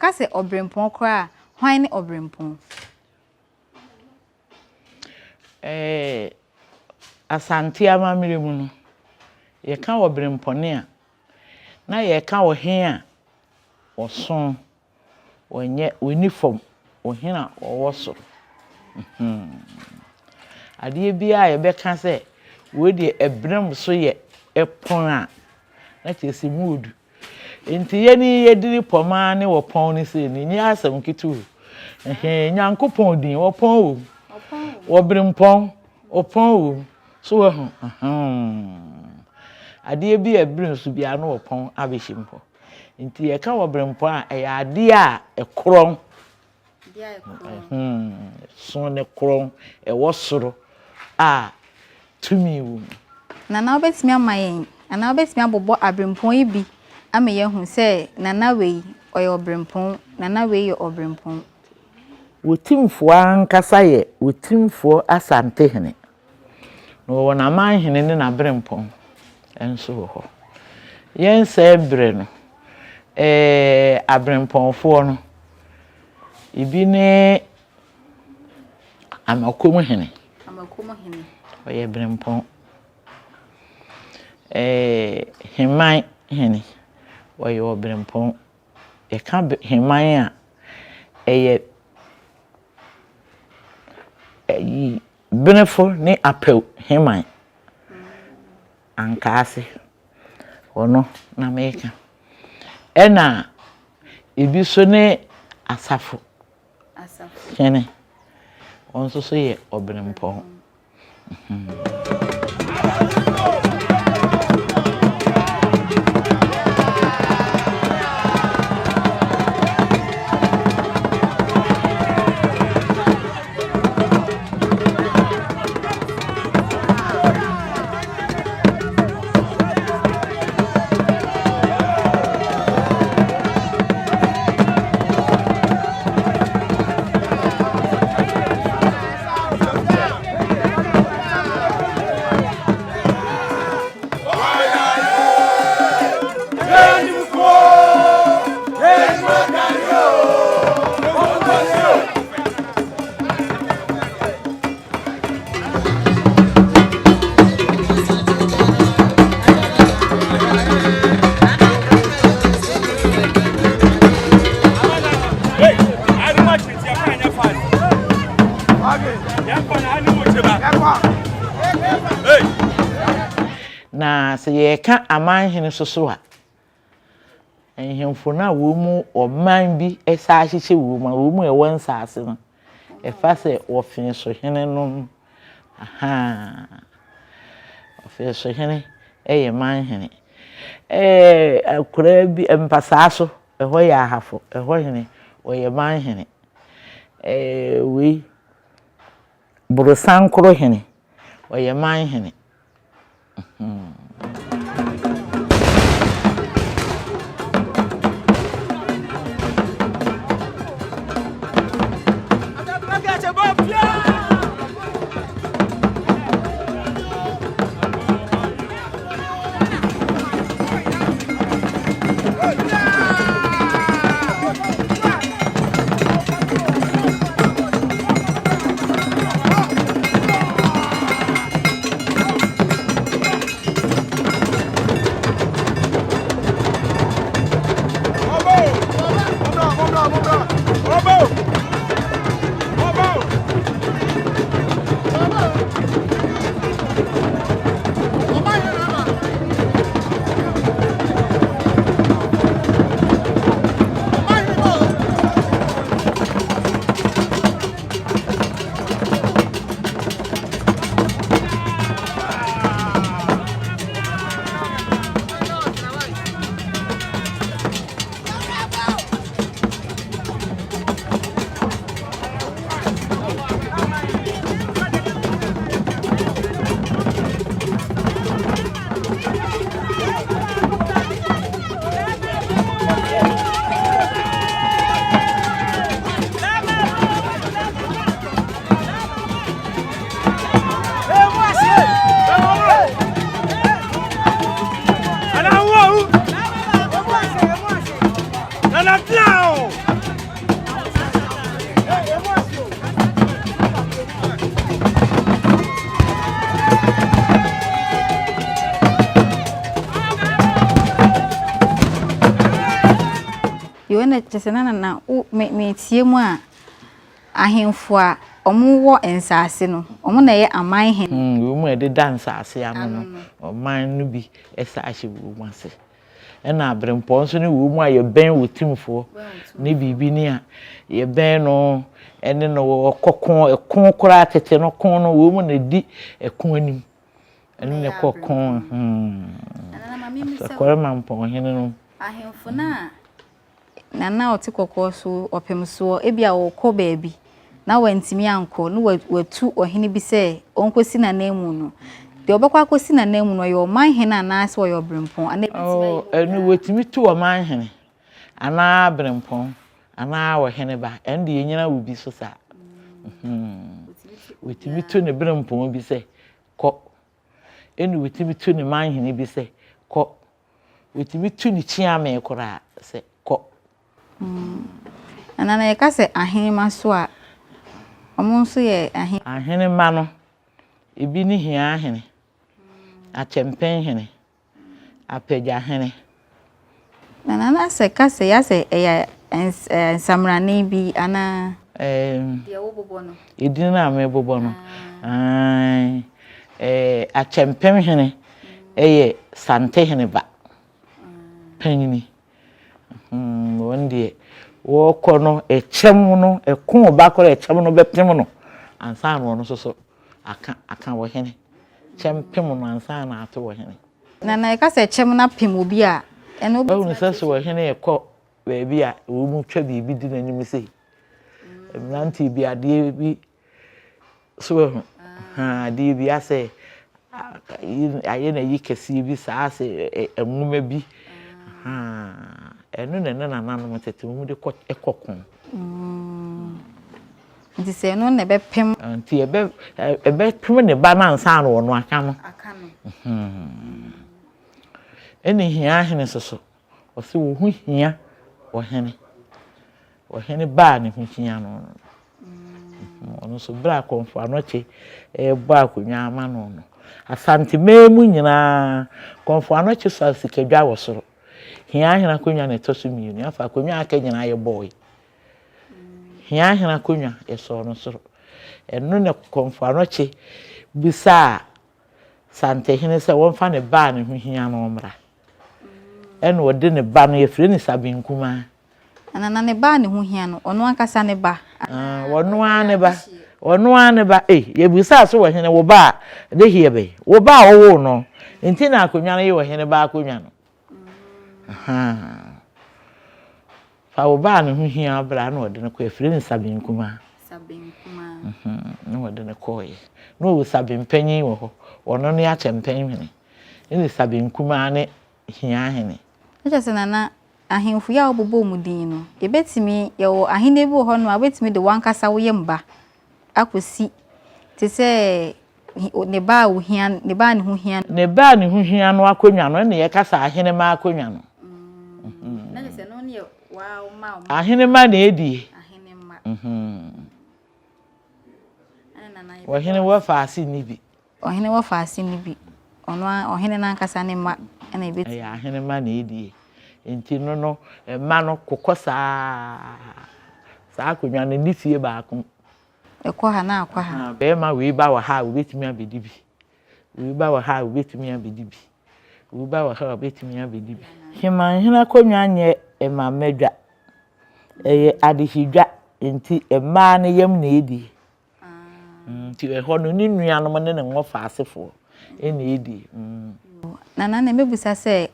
Yɛka sɛ ɔberempɔn koraa a, hwan ne ɔberempɔn? Ɛɛ Asante amammerɛ mu no, yɛka ɔberempɔne a, na yɛreka ɔhene a ɔso, ɔnyɛ, ɔnni fam, ɔhene a ɔwɔ soro. Adeɛ biara a yɛbɛka sɛ wei deɛ ɛberem so yɛ pɔn a, na kyerɛ sɛ mu ɔdu. Enti yɛn yi yɛdiri pɔmaa ne wɔpɔn no sei no, nyɛ asɛm ketewa o. Ɛhɛn, Nyankopɔn din, wɔpɔn wɔ mu. Wɔberempɔn, wɔpɔn wɔ mu. So wahu? Ahaa. Adeɛ bi a ɛbere nso biara na wɔpɔn abɛhyɛ mu hɔ. Nti yɛka wɔberempɔn a, ɛyɛ adeɛ a ɛkorɔn. Ɛso ne korɔn, ɛwɔ soro a tumi wɔ mu. Nana wobɛtumi ama yɛn anaa wobɛtumi abobɔ aberempɔn yi bi ama yɛahu sɛ Nana wei ɔyɛ ɔberempɔn, Nana wei yɛ ɔberempɔn. Otimfoɔ ankasa yɛ Otimfoɔ Asantehene, na ɔwɔ n'amanhene ne n'aberempɔn nso wɔ hɔ. Yɛn sɛɛ berɛ no, ɛɛ aberempɔnfoɔ no, ebi ne Amakom hene. Amakom hene. Ɔyɛ berempɔn. Ɛɛ Heman hene, ɔyɛ ɔberempɔn. Yɛka Heman a, ɛyɛ ɛyi Benefo ne Apew Heman. Ankaase, ɔno na meka. Ɛna ebi nso ne Asafo hene, ɔno nso so yɛ ɔberempɔn. Na sɛ yɛreka amanhene nso so a, Nhemfo no a wɔn mu ɔman bi san ahyehyɛ wɔn mu a wɔn mu a ɛwɔ nsaase no, ɛfa sɛ ɔfeesohene nom, ahaa, ɔfeesohene yɛ manhene. Ɛɛ akuraa bi, mpasaa so, ɛhɔ yɛ Ahafo, ɛhɔ hene, ɔyɛ manhene. Ɛɛ wei, Borosankoro hene, ɔyɛ manhene. Yoo ɛna kyerɛ sɛ na nana wo me metie mu a ahemfo a wɔn wɔ nsaase no wɔn na ɛyɛ aman hene. Hmm wɔn a ɛdeda nsaase ano no ɔman no bi ɛsa ahyɛ wɔn ase ɛna aberempɔn nso ne wɔn a yɛbɛn wɔ timfoɔ ne biribi ne a yɛbɛn no ɛne no wɔ kɔko ɛko koraa tete no ko no wɔn na ɛdi ɛko anim ɛne ne kɔ ko hmm asakɔrɔ mampɔn hene no. Ahemfo no a na na ɔte kɔkɔɔ so ɔpem soɔ, ebia ɔrekɔ baabi na wantumi ankɔ na watu ɔhene bi sɛ ɔnkɔsi n'ananmu no, deɛ ɔbɛkɔ akɔsi n'ananmu no, ɔyɛ ɔmanhene anaasɛ ɔyɛ ɔberempɔn? Anaa ɛbɛtumi ayɛ Oh, ɛno wɔtumi tu ɔmanhene anaa aberempɔn anaa ɔhene ba, ɛno deɛ ɛnyina wo bi so saa. Wɔtumi tu ne berempɔn bi sɛ kɔ, ɛna wɔtumi tu ne manhene bi sɛ kɔ. Wɔtumi tu ne kyeame koraa sɛ kɔ. Nana na yɛka sɛ ahenemma so a, wɔn nso yɛ ahe. Ahenemma no, ebi ne Hiahene, Akyɛmpenhene, Apagyahene. Nana na sɛ ka sɛ yɛasɛ ɛyɛ nsamrane bi anaa? Ɛɛm. Deɛ wobobɔ no. Edin no a mebobɔ no. Ae. Ɛɛ Akyɛmpemhene yɛ Santehene ba panyini. Hmm, wɔn deɛ wɔkɔ no ɛkyɛm no ɛko ba koraa ɛkyɛm no bɛpem no ansa na ɔno nso so aka aka wɔ hene. Kyɛm pem no ansa na ato wɔ hene. Na na yɛka sɛ kyɛm no apem obi a, ɛno wobɛtumi. Woahunu sɛ sɛ ɔhene rekɔ baabi a wɔtwa biribi di n'anim sei. Mmeranteɛ bi adeɛ bi so wahu ha adeɛ bi asɛ ayɛ no ayi kɛseɛ bi saa asɛ nwoma bi ha ɛno na ɛne nananom tete wɔn de kɔ ɛkɔ ko. Mm. Nti sɛ ɛno na ɛbɛpem. Nti ɛbɛ ɛbɛpem ne ba no ansa na ɔno aka no. Aka no. Ɛna hia ahene soso. Ɔse wo ho hia ɔhene. Ɔhene ba a ne ho hia no no. Ɔno nso berɛ a Kɔmfo Anɔkye rebɔ akonnwa ama no no, Asanteman mu nyinaa, Kɔmfo Anɔkye sɔ sikadwa wɔ soro. Hia ahene akonnwa na ɛtɔ so mmienu. Afei akonnwa a aka nyinaa yɛbɔe. Hia ahene akonnwa yɛsɔɔ no soro. Ɛno na Kɔmfo Anɔkye bisaa Santehene sɛ wɔmfa ne ba a ne ho hia no mmra. Ɛna ɔde ne ba no, yɛfrɛ no Sabenkumaa. Ana na ne ba a ne ho hia no, ɔno ankasa ne ba? Ah, ɔno ara ne ba. Ɔno ara ne ba. Ei, yɛbisaa so wɔ hene, wo ba a, de heɛ bɛn? Wo ba a wowoo no. Nti na akonnwa no yɛ ɔhene ba akonnwa no. Ahaa. Fa wo ba a ne ho hia bra na ɔde no kɔ. Yɛfrɛ no Sabenkumaa. Sabenkumaa. Mhm, na ɔde no kɔɔeɛ. Na ɔwɔ Sabenpanyin wɔ hɔ. Ɔno ne Akyɛmpɛnhene. Ɛne Sabenkumaa ne Hiahene. Na kyerɛ sɛ Nana, ahemfo yi a wobobɔɔ wɔn din no, yɛbɛtumi, yɛwɔ ahennie bi wɔ hɔnom a wobɛtumi de w'ankasa wo yam ba akɔsi te sɛ ne ba a ohia, ne ba a ne ho hia no. Ne ba a ne ho hia no akonnwa no, ɛna yɛka sɛ ahenemma akonnwa no. Na kyerɛ sɛ ɛno ne yɛ waa wo ma wo. Ahenemma na ɛdie. Ahenemma. Ɛna Nana yɛbɛbɔ Ɔhene wɔ faase nni bi. Ɔhene wɔ faase nni bi. Ɔno ara, ɔhene no ankasa ne mma na ɛbɛtumi. Ɛyɛ ahene mma na ɛdie. Nti no no, mma no kokɔ saa. Saa akonnwa no, ɛnni fie baako mu. Ɛkɔ ha na akɔ ha. Barima wei ba wɔ ha a, ɔbɛtumi abɛdi bi. Wei ba wɔ ha a, ɔbɛtumi abɛdi bi. Wei ba wɔ ha a, ɔbɛtumi abɛdi bi. Hemanhene akonnwa nyɛ mma dwa. Ɛyɛ adehyedwa, nti mmaa no yam na ɛdie. Nti ɛhɔ no ne nuanom ne ne nwɔfa asefoɔ na ɛdi. Nana na mɛbisa sɛ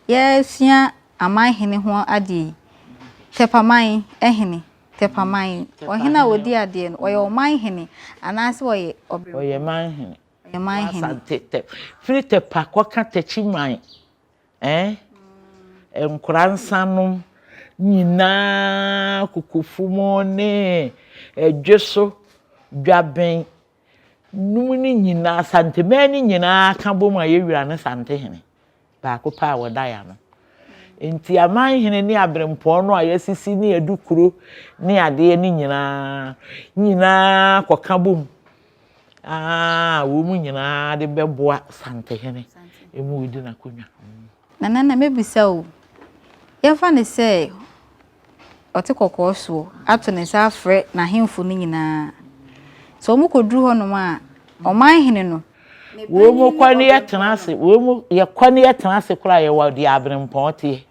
yɛresua aman hene ho adeɛ yi, Tɛpaman hene, Tɛpaman, ɔhene a ɔdi adeɛ no, ɔyɛ ɔman hene anaasɛ ɔyɛ ɔberempɔn? Ɔyɛ man hene. Ɔyɛ man hene. Asante tɛ, firi Tɛpa kɔka Tɛkyiman Eh, nkora nsanom nyinaa kokofu mu ne ɛdwe so dwaben nom ne nyinaa Asanteman ne nyinaa ka bom a yɛwura ne Santehene baako pɛ a wɔda ya no. Nti amanhene ne aberempɔn no a yɛasisi ne adukuro ne adeɛ ne nyinaa nyinaa kɔka bom a wɔn nyinaa de bɛboa Santehene ma ɔdi n'akonnwa. Nana na mɛbisa o, yɛmfa no sɛ ɔte kɔkɔɔ soɔ ato ne nsa afrɛ n'ahemfo no nyinaa. Sɛ wɔkɔduru hɔnom a, ɔmanhene no, ne Wei mu panin ne kɔ ne yɛtena ɔberempɔn ase, no. wei mu yɛkɔ ne yɛtena ase koraa yɛwɔ deɛ aberempɔn teɛ,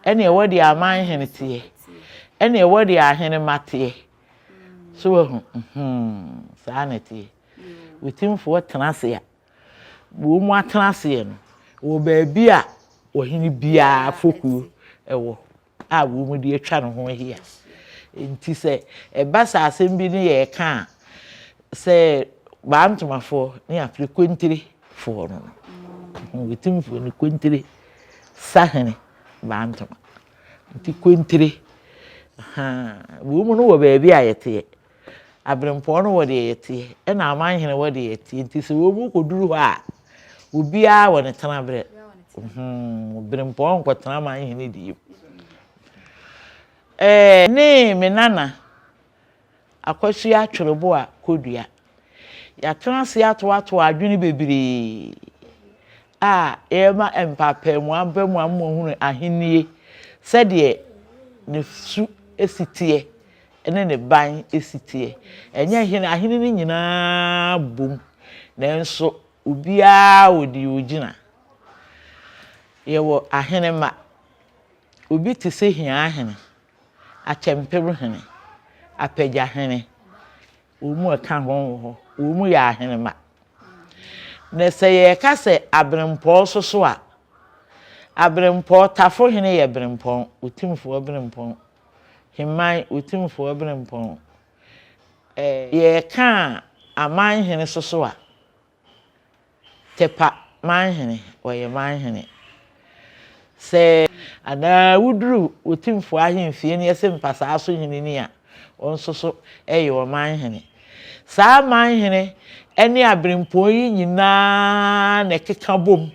ɛne ɛwɔ deɛ amanhene teɛ, ɛne ɛwɔ deɛ ahenemma teɛ. So wahu? Mhm, saa na ɛteɛ. Otimfoɔ tena ase a, wɔn mu atena aseɛ no, wɔ baabi a ɔhene biara fokuo wɔ a wɔn de atwa ne ho ahyia. Nti sɛ ɛba sɛ asɛm bi ne yɛreka a, sɛ Bantomafoɔ ne afiri Kwenterefoɔ no no, Otimfoɔ ne Kwentere sahene Bantoma. Nti Kwentere, ahaa, wɔn mu no wɔ baabi a yɛteɛ. Aberempɔn no wɔ deɛ yɛteɛ, ɛna amanhene wɔ deɛ yɛteɛ. Nti sɛ wɔn mu kɔduru hɔ a, obiara wɔ ne tenaberɛ. Hmm, berempɔn nkɔtena amanhene deɛ mu. Ɛɛ ne me nana Akosua Twereboa Kodua. Yɛatena ase atoatoa adwene bebree a yɛrema mpaapaemu aba mu ama wɔahunu ahennie sɛdeɛ ne su si teɛ ne ne ban si teɛ. Ɛnyɛ hene, ahene no nyinaa bom, nanso obiara wɔ deɛ ɔgyina. Yɛwɔ ahenemma. Obi te sɛ Hiahene, Akyɛmpemhene, Apagyahene, wɔn mu ɛka ho wɔ hɔ, wɔn mu yɛ ahenemma. Na sɛ yɛreka sɛ aberempɔn nso so a, aberempɔn, Tafohene yɛ berempɔn, Otumfoɔ berempɔn, Heman, Otumfoɔ berempɔn. Ɛɛ yɛreka amanhene nso so a, Tepa manhene, ɔyɛ manhene. Sɛ anaa woduru Otumfoɔ ahemfie na yɛse Mpasaa so hene ni a, ɔno nso so yɛ ɔmanhene. Saa manhene ne aberempɔn yi nyinaa na ɛkeka bom.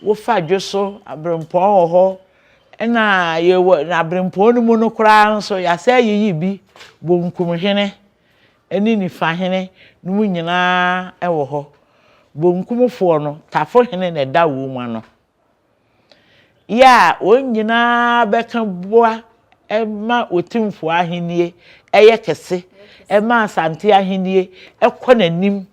Wofa dwo so, aberempɔn wɔ hɔ, ɛna yɛwɔ aberempɔn no mu no koraa nso yɛasɛ ayiyi bi, Bonkumhene ne Nifahene no mu nyinaa wɔ hɔ. Bonkumfoɔ no, Tafohene na ɛda wɔn ano. Yɛ a wɔn nyinaa bɛka boa ma Otumfoɔ ahennie yɛ kɛse, ma Asante ahennie kɔ n'anim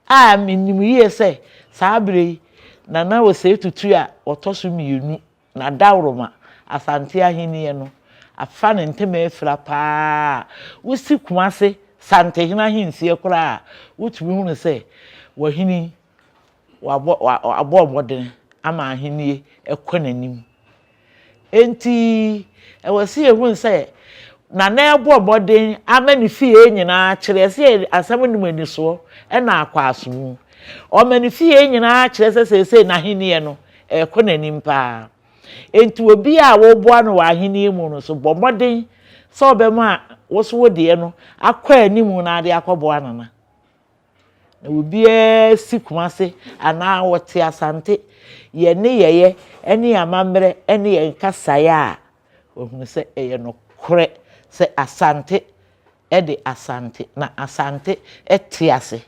a menim yie sɛ saa berɛ yi Nana Osei Tutu a ɔtɔ so mmienu Na dawuroma, Asante ahennie no, afa ne ntɛm afira pa ara a, wosi Kumase Santehene ahemfie koraa a, wotumi hunu sɛ wahini yi, wabɔ, wabɔ mmɔden ama ahennie kɔ n'anim. Enti, ɛwɔ sɛ yɛhunu sɛ Nana rebɔ mmɔden ama ne fie nyinaa kyerɛ sɛ asɛm nnim anisoɔ na akɔ asomu. Ɔma ne fie nyinaa kyerɛ sɛ seesei n'ahennie no, ɛrekɔ n'anim paa. Enti obiara a woboa no wɔ Ahenni mu no nso, bɔ mmɔden sɛ wobɛma wo nso wo deɛ no akɔ anim na ade akɔboa Nana. Na obiara si Kumase anaa ɔte Asante, yɛn nneyɛeɛ ne yɛn amammerɛ ne yɛn kasaeɛ a, wahunu sɛ ɛyɛ nokorɛ sɛ Asante de Asante, na Asante te ase.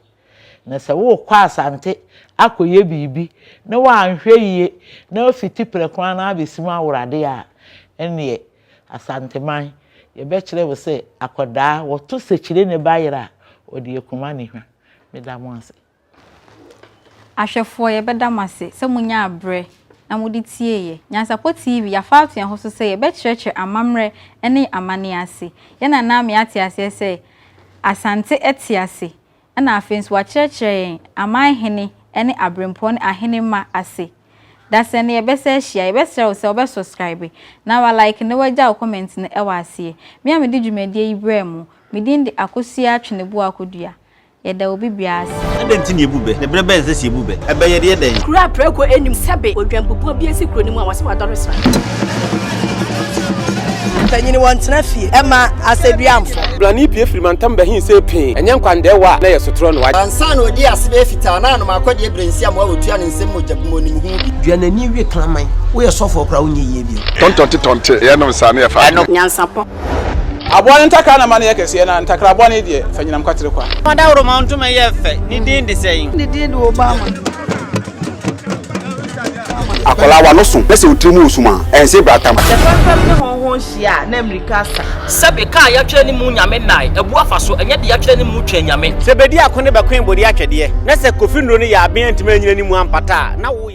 Na sɛ worekɔ Asante akɔyɛ biribi na woanhwɛ yie na wofiti prɛko ara na abɛsi mu aworade a, ɛnneɛ Asanteman, yɛbɛkyerɛ wo sɛ akwadaa, wɔto sɛkyire ne ba yera a, ɔde akuma ne hwa. Meda mo ase. Ahwɛfoɔ yɛbɛda mo ase sɛ monyaa berɛ na mode tieeɛ. Nyansapɔ TV, yɛafa ato yɛn ho so sɛ yɛbɛkyerɛkyerɛ amammerɛ ne amanneɛ ase. Yɛn Nana Amee ate aseɛ sɛ Asante te ase, ɛna afei nso wakyerɛkyerɛ yɛn aman hene ne aberempɔn ne ahenemma ase. Dasɛn no yɛbɛsa ahyia. Yɛbɛsrɛ wo sɛ wobɛ subscribe na wa like na wagya wo comment no wɔ aseɛ. Me a mede dwumadie yi brɛɛ mo, me din de Akosua Tweneboa Kodua. Yɛda obi biara ase. Adɛn nti na yebu bɛ? Na berɛ bɛn na ɛsɛ sɛ yebu bɛ? Ɛbɛ yɛ deɛ dɛn? Kuro a prako nnim sɛbe odwanbubuo bi asi kuro no mu a wɔse wadɔre sra. Mpanyin wɔntena fie mma asɛdua mfɔ. Blani pue firi mantam bɛhe see pee, ɛnyɛ nkwandɛɛwa a na ɛyɛ sotorɔ no. Ansa na ɔdii ase bɛyɛ fitaa na anom akɔdeɛ berɛ nsi amoa wɔtua ne nsam mogya bu mu ɔnim ho bi. Dua n'ani we kraman. Woyɛ sɔfoɔ koraa wonyɛ yie bio. Tɔntɔnte tɔnte yɛnom saa ne yɛfa adeɛ. Nyansapɔ. Aboa no ntakra na ma no yɛ kɛseɛ, na ntakra bɔne deɛ, fa nyinam kwatere kwa. Ɔdawuroma ntoma yɛ fɛ. Ne din de sɛn? Ne din de Obama. Akwadaa w'ano so na sɛ wo tiri mu resum a, ɛnse bratam. Sɛ fɛmfɛm ne hɔnhɔn hyia a, na mmirika asa. Sɛbe kaa yɛatwerɛ ne mu Nyame nnae, abu afa so, ɛnyɛ de yɛatwerɛ ne mu twɛn Nyame. Sɛ bedi ako ne bɛkoe bode atwɛdeɛ, na sɛ Kofi nnuro no yɛ aben antumi anyina ne mu ampata a, na wo.